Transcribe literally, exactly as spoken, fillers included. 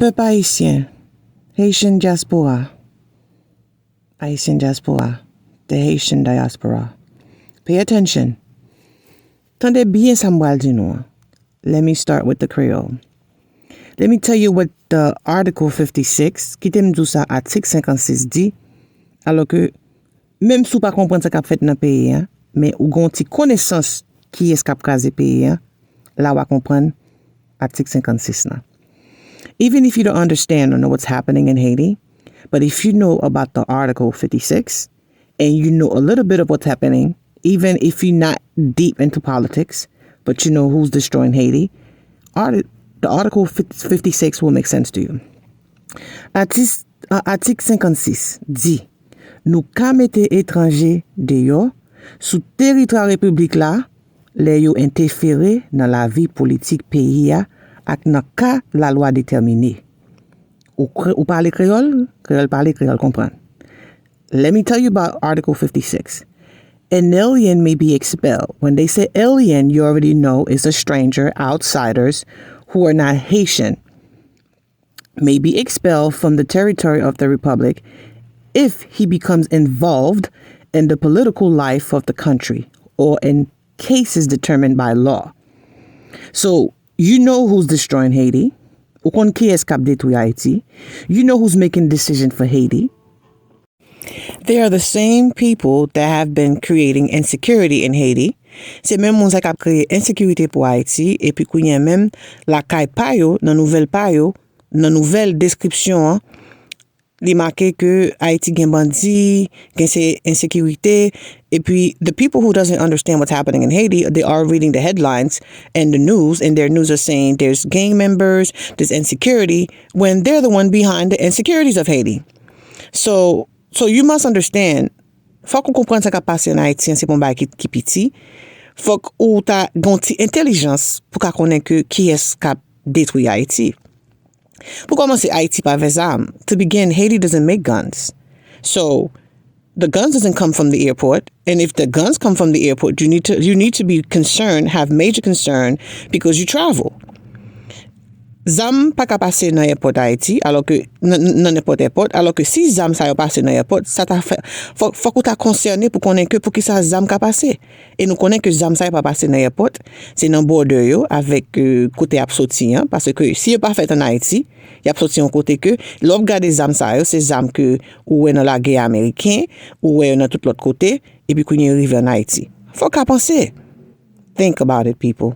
Pèp ayisyen, Haitian diaspora, Haitian diaspora, the Haitian diaspora. Pay attention. Tande byen sa m pral di nou an. Let me start with the Creole. Let me tell you what the Article fifty-six, kite m di w sa atik senkannsis di, alò ke menm si w pa konprann sa k ap fèt nan peyi a, men ou gen yon ti konesans kiyès k ap kraze peyi a, la w a konprann atik senkannsis la. Even if you don't understand or know what's happening in Haiti, but if you know about the Article fifty-six and you know a little bit of what's happening, even if you're not deep into politics, but you know who's destroying Haiti, arti- the Article fifty-six will make sense to you. Atis- a- Atik senkannsis di, nou ka mete etranje deyò sou teritwa repiblik la lè yo entèfere nan lavi politik peyi a ak nan ka lalwa detèmine. Ou, kre- ou pale kreyòl? Kreyòl pale, kreyòl konprann. Let me tell you about Article fifty-six. An alien may be expelled. When they say alien, you already know it's a stranger, outsiders, who are not Haitian, may be expelled from the territory of the Republic if he becomes involved in the political life of the country or in cases determined by law. So, you know who's destroying Haiti. Ou konn kiyès k ap detwi Ayiti. You know who's making decision for Haiti. They are the same people that have been creating insecurity in Haiti. Se menm moun sa k ap kreye ensekirite pou Ayiti, epi kounye a menm, lakay pa yo, nan nouvèl pa yo, nan nouvèl deskripsyon an, li make ke Ayiti gen bandi, gen se ensekirite, epi the people who doesn't understand what's happening in Haiti, they are reading the headlines and the news, and their news are saying there's gang members, there's insecurity, when they're the one behind the insecurities of Haiti. So, so you must understand, fòk ou konprann sa k ap pase an Ayiti an, se pa yon bagay ki, ki piti. Fòk ou ta gen yon ti entèlijans pou ka konnen ke kiyès k ap detwi Ayiti. Pou kòmanse, Ayiti pa vè zam. To begin, Haiti doesn't make guns. So, the guns doesn't come from the airport. And if the guns come from the airport, you need to you need to be concerned, have major concern because you travel. Zam pa ka pase nan airport Ayiti, alò ke nan nan nenpòt airport, alò ke si zam sa yo pase nan airport, sa ta fè fòk fòk ou ta konsène pou konnen ke poukisa zam ka pase. E nou konnen ke zam sa yo pa pase nan airport, se nan border yo avèk euh, kote y ap soti an, paske si yo pa fèt an Ayiti, y ap soti yon kote ke lè w ap gade zam sa yo, se zam ke ou wè nan lagè ameriken, ou wè yo nan tout lòt kote, epi kounye a yo rive an Ayiti. Fòk w ka panse. Think about it, people.